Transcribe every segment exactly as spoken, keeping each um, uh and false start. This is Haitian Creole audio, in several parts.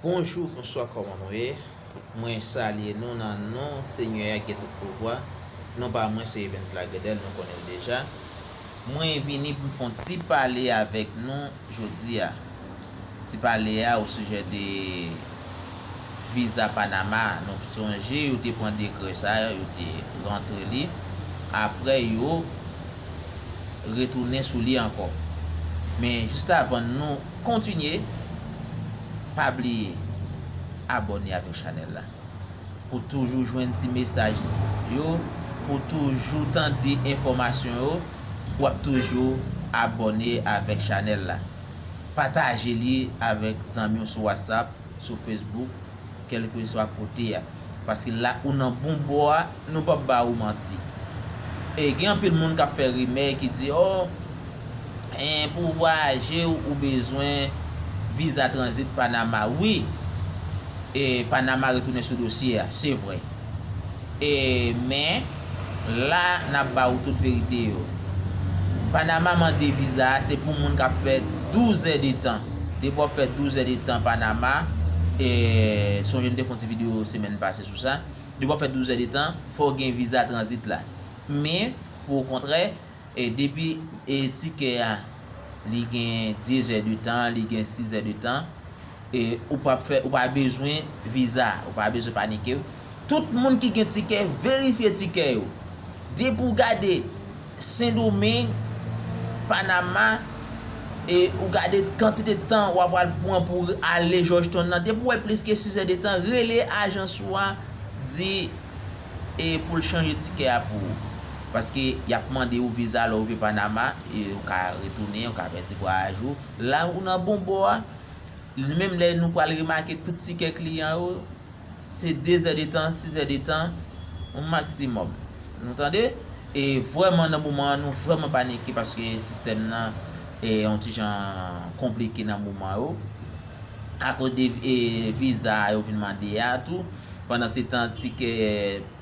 Bonjou, bonswa, kòman nou ye? Mwen salye nou nan non Senyè a ki gen tout pouvwa. Non pa mwen se Evens Lagredèl, nou konnen l deja. Mwen vini pou m fè yon ti pale avèk nou jodi a. Ti pale a o sijè de viza Panama. Nou sonje yo te pran dekrè sa, yo te rantre li. Apre yo retounen sou li ankò. Men jis avan nou kontinye, pa bliye abòne avèk chanèl la. Pou toujou jwenn ti mesaj yo, pou toujou tande enfòmasyon yo, w ap toujou abòne avèk chanèl la. Pataje li avèk zanmi w sou WhatsApp, sou Facebook, kèlkeswa kote a. Paske la ou nan bon bò a, nou p ap ba ou manti. E gen anpil moun k ap fè rimè ki di, o, en, pou w vwayaje, ou bezwen viza tranzit Panama. Wi, e Panama retounen sou dosye a, se vre. E, men, la, n ap ba ou tout verite yo. Panama mande viza a, se pou moun k ap fè douz è de tan. Depi w ap fè douz è de tan Panama, e, sonje m te fè yon ti videyo semèn pase sou sa. Depi w ap fè douz è de tan, fò w gen viza tranzit la. Men, pou okontrè, e depi, e tikè a, li gen de zè de tan, li gen sis è de tan, e ou p ap fè, ou pa bezwen viza, ou pa bezwen panike. Tout moun ki gen tikè, verifye tikè yo. Depi w gade Sendomeng, Panama, e ou gade kantite tan w ap pral pran pou ale Georgetown nan, depi w wè plis ke sis è de tan, rele ajans ou a, di, e pou l chanje tikè a pou ou. Paske y ap mande ou viza lè w rive Panama, e ou ka retounen, ou ka pèdi vwayaj ou. La ou nan bon bò a, menm lè nou pral remake tout tikè kliyan yo, se de zè de tan, sis è de tan, yon maksimòm. Nou tande? E vrèman nan moman an, nou vrèman panike paske sistèm nan, e, yon ti jan konplike nan moman yo. Akoz de, e, viza yo vin mande a tou. Pandan se tan, tikè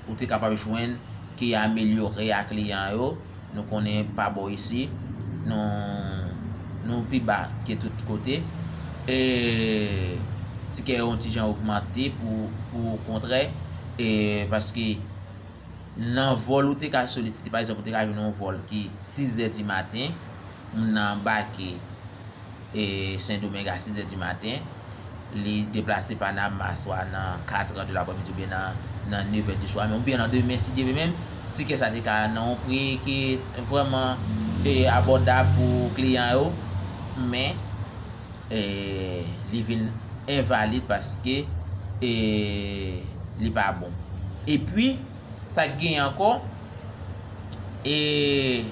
ou te kapab jwenn ki amelyore a kliyan yo. Nou konnen pa bò isi, nou, nou pi ba ke tout kote. E tikè yo yon ti jan ogmante pou, pou okontrè, e paske nan vòl ou te ka solisite, pa egzanp, ou te ka jwenn yon vòl ki sis è di maten, moun nan anbake e Sendomeng a sis è di maten, li deplase Panama swa nan kat è de laprèmidi oubyen nan, nan nèf è di swa, men oubyen nan demen, si Dye vle menm, tikè sa te ka nan yon pri ki vrèman, e, abòdab pou kliyan yo, men, e, li vin envalid paske, e, li pa bon. Epi, sa k genyen ankò, e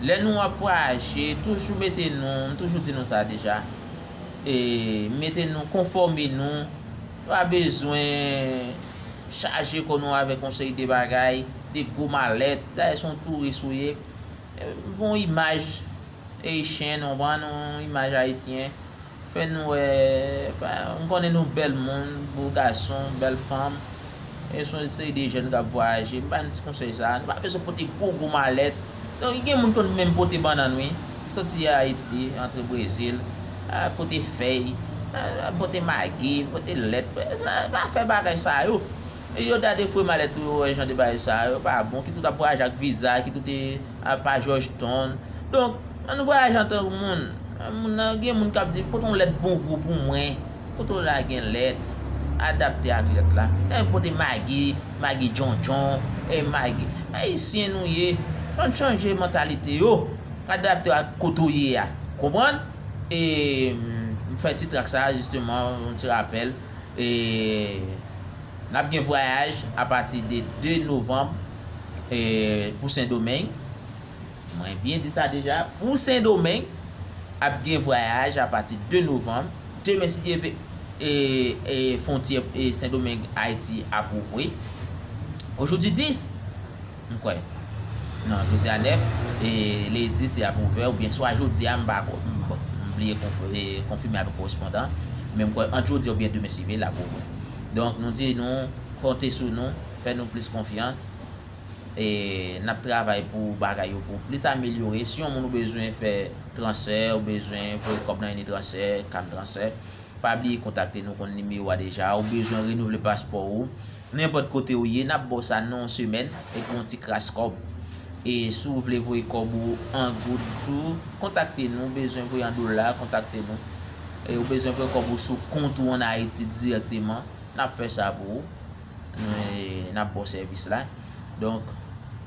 lè nou ap vwayaje, toujou mete nou, m toujou di nou sa deja, e mete nou, konfòme nou. Nou pa bezwen chaje kò nou avèk yon seri de bagay, de gwo malèt. Dayè, se yon touris ou ye. E, voye yon imaj Haitian, ou konprann, yon imaj ayisyen. Fè nou wè, fè, m konnen nou bèl moun, bo gason, bèl fanm. E se yon seri de jèn k ap vwayaje. M ba n ti konsèy sa. Nou pa bezwen pote gwo, gwo malèt. Donk, gen moun konn menm pote bannann, wi. Soti Ayiti, antre Brezil, a, pote fèy, a, pote magi, pote lèt. Pa, pa fè bagay sa yo. E yo ta defwe malèt ou, yo wè jan de bagay sa yo pa bon. Kit ou t ap vwayaje ak viza, kit ou te, a, pa Georgetown. Donk, ann vwayaje antank moun. Moun nan, gen moun k ap di, pote yon lèt bon gou pou mwen. Kote w la gen lèt, adapte ak lèt la. Lè yo pote magi, magi djondjon, e magi. Ayisyen nou ye, ann chanje mantalite yo. Adapte ak kote w ye a. Konprann? E, m fè ti trak sa, jisteman, yon ti rapèl. E, n ap gen vwayaj apati de de novanm, e, pou Sendomeng. Mwen byen di sa deja, pou Sendomeng, ap gen vwayaj apati de novanm. Demen, si Dye vle, e, e, fwontyè, e, Sendomeng, Ayiti ap ouvri. Ojodi dis, m kwè. Non, jodi a nèf, e, le dis se ap ouvè, oubyen swa jodi a, m pa ko-, m, m bliye konf-, e, konfime avèk korespondan, men m kwè ant jodi a oubyen demen, si Dye vle, l ap ouvè. Donk, nou di nou, konte sou nou, fè nou plis konfyans. E, n ap travay pou bagay yo pou plis amelyore. Si yon moun ou bezwen fè transfè, ou bezwen voye kòb nan Unitransfer, Cam Transfer, Pa bliye kontakte nou, konn nimewo a deja. Ou bezwen renouvle paspò ou, nenpòt kote ou ye, n ap ba w sa nan yon semèn, epi yon ti kras kòb. E si w vle voye kòb ou an goud tou, kontakte nou. Ou bezwen voye an dola, kontakte nou. E ou bezwen voye kòb ou sou kont ou an Ayiti dirèkteman, n ap fè sa pou ou. N ap ba w sèvis la. Donk,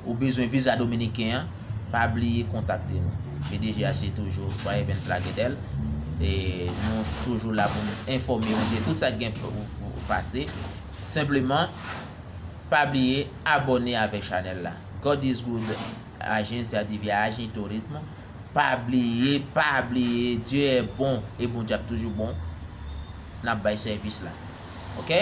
ou bezwen viza dominiken an, pa bliye kontakte nou. P D G a se toujou Evans Laguedel. E nou toujou la pou n enfòme w de tout sa k gen pou, pou pase. Senpleman, pa bliye abòne avèk chanèl la. God is Good Agencia de Viaje y Turismo. Pa bliye, pa bliye, Dieu est bon e Bondye ap toujou bon. N ap bay sèvis la. Oke?